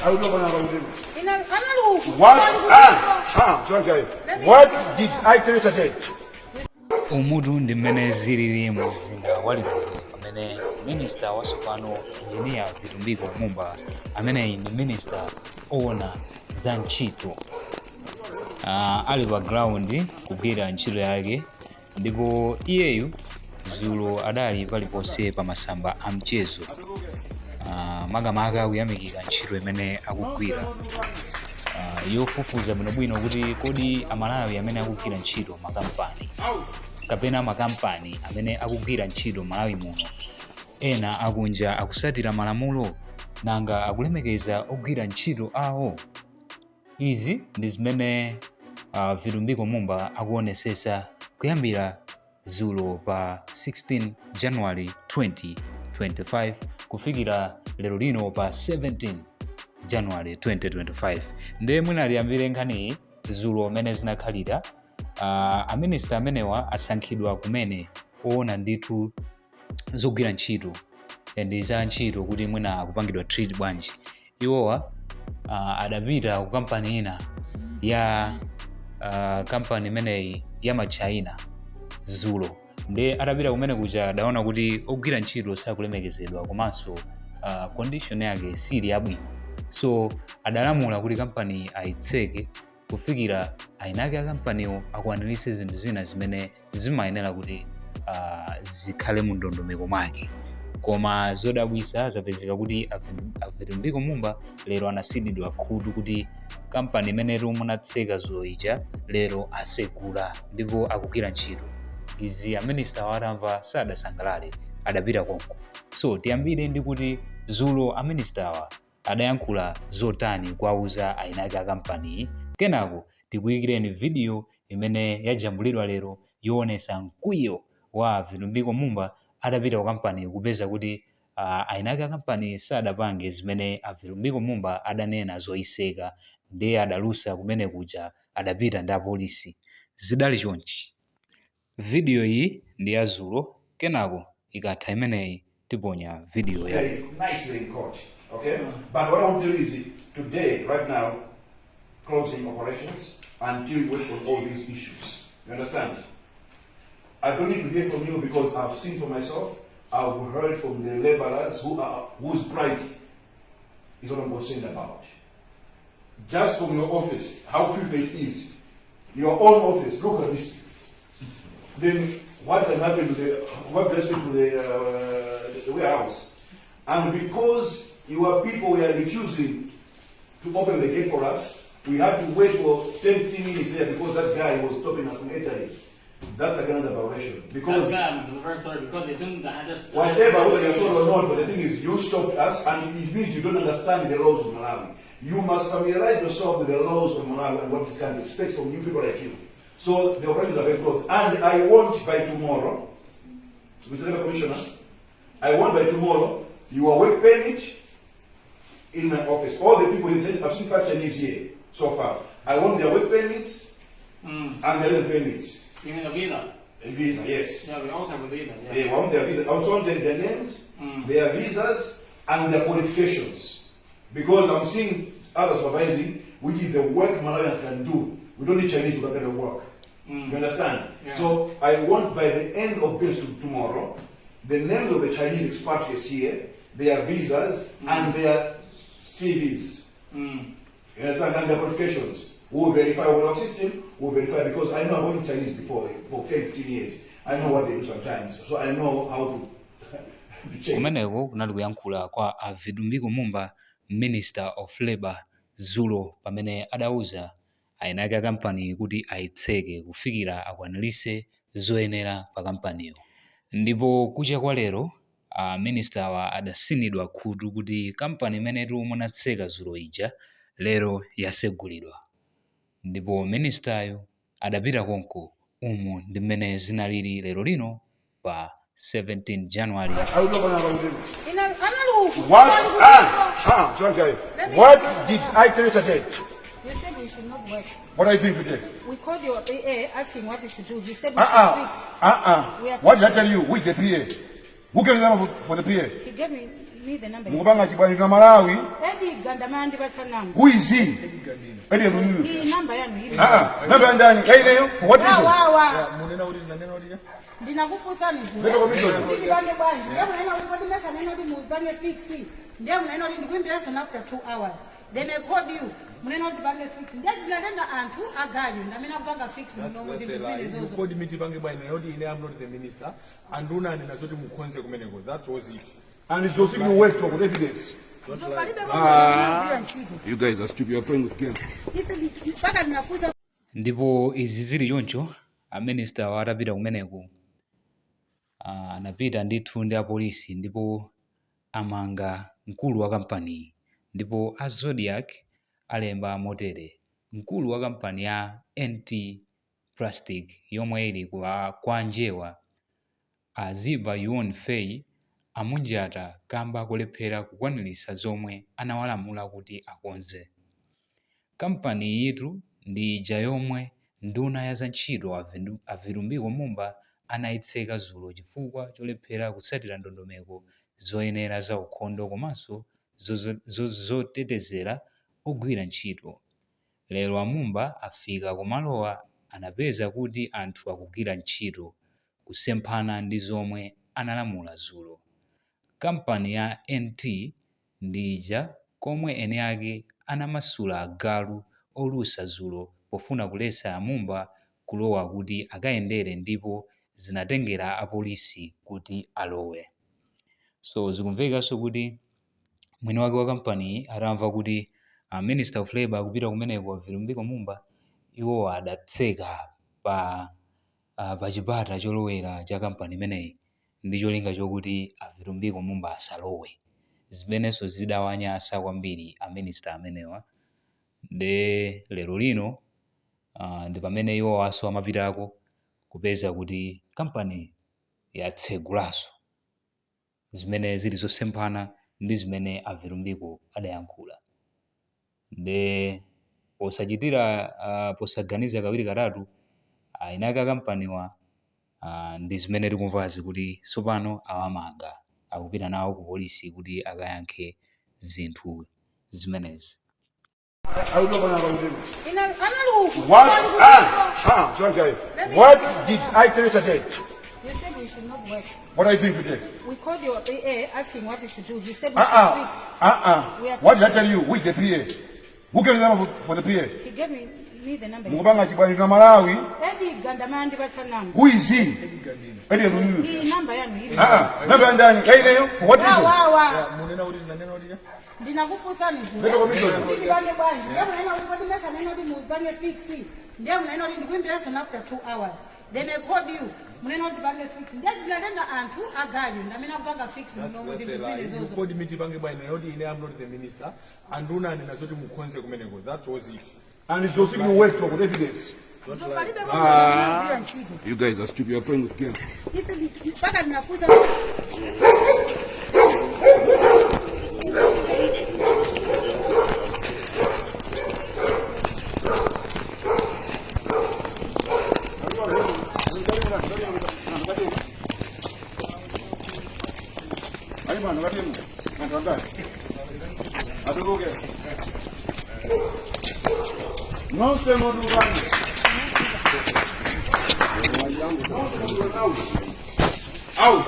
What? Ah, ah, sorry. What did I tell you today? Umutu ndi mmene zilili mu mzinda wa Lilongwe, pamene minista watsopano, Engineer Vitumbiko Mumba, ameneyi ndi minista owona za ntchito, ali pa ground kugwira ntchito yake. Ndipo iyeyu dzulo adali paliponse pa masamba a mchezo, makamaka kuyamikira ntchito imene akugwira yofufuza bwinobwino kuti kodi Amalawi amene akugwira ntchito makampani kapena makampani amene akugwira ntchito Malawi muno, ena akunja, akusatira malamulo, nanga akulemekeza ogwira ntchito awo? Izi ndi zimene Vitumbiko Mumba akuonesesa kuyambira dzulo pa 16 January 2025 kufikira lero lino pa 17 January 2025. Ndiye mwina liyambire nkhaniyi dzulo mmene zinakhalira. Aminista amenewa asankhidwa kumene oona ndithu zogwira ntchito ndi za ntchito, kuti mwina akupangidwa treat bwanji iwowa. Adapita ku kampani ina ya kampani imeneyi ya Machina dzulo. Ndiye atapita kumene kuja adaona kuti ogwira ntchito sakulemekezedwa, komanso condition yake sili yabwino. So adalamula kuti kampani ayitseke kufikira ainake a kampaniwo akwaniritse zinthu zina zimene zimayenera kuti zikhale mu ndondomeko mwake. Koma zodabwitsa zapezeka kuti a Vitumbiko Mumba lero anasinidwa khutu kuti kampani imenetu munatseka dzulo ija lero asegula ndipo akugwira ntchito. Izi aminista atamva sadasangalale, adapita konko. So tiyambire ndi kuti dzulo aministawa adayankhula zotani kuwauza ainake a kampaniyi. Kenako tikuyikireni video imene yajambulidwa lero yoonesa mkwiyo wa Vitumbiko Mumba atapita ku kampani kupeza kuti ainake a kampani sadapange zimene a Vitumbiko Mumba adanena zoyiseka, ndiye adalusa kumene kuja, adapita ndi apolisi. Zidali chonchi. Video iyi ndi ya dzulo, kenako ikatha imeneyi tiponya video ya lero. Nicely in court. Okay? But what I want to do is today, right now, closing operations until we work on all these issues. You understand? I don't need to hear from you because I've seen for myself. I've heard from the laborers whose pride is what I'm concerned about. Just from your office, how filthy it is. Your own office, look at this. Then what can happen to the what does to the warehouse? And because your people were refusing to open the gate for us, we had to wait for 10, 15 minutes there because that guy was stopping us from entering. That's again another violation. Because That's I'm very sorry because they didn't. I just whatever, whether you're sorry or not, but the thing is, you stopped us, and it means you don't understand the laws of Malawi. You must familiarize yourself with the laws of Malawi and what this country expects from new people like you. So the operations are very close. And I want by tomorrow, Mr. Labor Commissioner, I want by tomorrow your work permit in my office. All the people, I've seen five Chinese here so far. I want their work permits and their resident permits. You mean the visa? A visa, yes. Yeah, we all have a visa. Yeah. They want their visa. I also want their names, their visas, and their qualifications. Because I'm seeing others supervising, which is the work Malawians can do. We don't need Chinese to that kind of work. You understand? Yeah. So I want by the end of business tomorrow, the names of the Chinese expatriates here, their visas, and their CVs. You understand? And their qualifications. We'll verify with our system, we'll verify because I know I've worked with Chinese before for 10, 15 years. I know what they do sometimes. So I know how to check. Kumeneko kunali kuyankhula kwa a Vitumbiko Mumba, Minister of Labor, dzulo pamene adauza ainake a kampani kuti ayitseke kufikira akwaniritse zoyenera pa kampaniyo. Ndipo kucha kwa lero a minister adasinidwa khutu kuti kampani imenetu munatseka dzulo ija lero yasegulidwa, ndipo ministayo adapita konko. Umu ndi mmene zinalili lero lino pa 17 January. What? Ah, ah, sorry. What did I tell you today? You said we should not work. What are you doing today? We called your PA asking what we should do. He said we Uh-uh. should fix. Uh-uh. We are What did I tell you? Which the PA? Who gave the number for the PA? He gave me me the number. Mukupanga chibwani na Malawi. Eddie Gandamandi what's number? Who is he? Eddie Gandamandi. Iyi namba yanu ili. Ah, namba ndani kaineyo for what reason? Wa wa. Munena kuti nanena kuti Ndinakufunsani Veto commission. Ndipange bwanji. Ndiye munaena kuti kodi mesa nena kuti mupange fix. Ndiye munaena kuti ndikuimbiranso after 2 hours. Then I called you. Munaena kuti pange fix. Ndiye ndinatenga anthu aganyu ndamene akupanga fix muno zinthu zimene You zozo. called me tipange bwanji nena kuti ine am not the minister. Anduna anena zoti mukonze kumeneko. That was it. And it's those you worked for evidence. So palibe komwe ntchito. You guys are stupid. You're playing with games. Ife mpaka ndinafunsa. Ndipo izi zili choncho, a minister wa atapita kumeneku, anapita ndithu ndi apolisi ndipo amanga mkulu wa kampaniyi. Ndipo a Zodiak alemba motere: mkulu wa kampani ya NT Plastic yomwe ili kwa Njewa, a Ziba Yuan Fei, amunjata kamba kolephera kukwaniritsa zomwe anawalamula kuti akonze. Kampani iyitu ndi ija yomwe nduna ya zantchito a Vitumbiko Mumba anayitseka dzulo chifukwa cholephera kutsatira ndondomeko zoyenera za ukhondo komanso zotetezera ogwira ntchito. Lero a Mumba afika kumalowa anapeza kuti anthu akugwira ntchito kusemphana ndi zomwe analamula dzulo. Kampani ya NT ndi ija komwe eni ake anamasula agalu olusa dzulo pofuna kuletsa a Mumba kulowa kuti akayendere, ndipo zinatengera apolisi kuti alowe. So zikumvekanso kuti mwini wake wa kampaniyi atamva kuti a Minister of Labour akupita kumeneko, a Vitumbiko Mumba, iwo adatseka pa chipata cholowera cha kampani imeneyi ndi cholinga chokuti a Vitumbiko Mumba asalowe, zimenenso zidawanyasa kwambiri a minister amenewa. Nde lero lino ndi pamene iwowanso amapitako kupeza kuti kampani yatsegulanso, zimene zili zosemphana ndi zimene a Vitumbiko adayankhula. Nde posachitira posaganiza kawiri katatu, eni ake akampaniwa ndi zimene tikumvazi kuti tsopano awamanga, akupita nawo ku polisi kuti akayankhe zinthu zimenezi. Analuku. What? Ah, sorry, guys. What did I tell you today? You said we should not work. What are you doing today? We called your PA asking what we should do. He said we Uh-uh. should fix. Uh-uh. We are What did I tell you? Who is the PA? Who gave the number for the PA? He gave me the number. Mukupanga chibwani na Malawi. Eddie Gandamandi what's number? Who is he? Eddie Gandamandi. Iyi namba yanu ili. Ah, namba ndani kaineyo for what Wa reason? wa wa. Munena kuti nanena kuti Ndinakufunsani. Veto commission. Ndipange bwanji. Ndiye munaena kuti kodi mesa nena kuti mupange fix. Ndiye munaena kuti ndikuimbiranso after 2 hours. Then I called you. Munaena kuti pange fix. Ndiye ndinatenga anthu aganyu ndamene akupanga fix muno zinthu zimene You zozo. called me tipange bwanji nena kuti ine am not the minister. Anduna anena zoti mukonze kumeneko. That was it. And it's those you worked for evidence. So palibe komwe ntchito. You guys are stupid. You're playing with games. Ife mpaka ndinafunsa. Ayi bwana, ngatimu. Anthu angati? Atuluke. Nonse motulukani. Out. Out.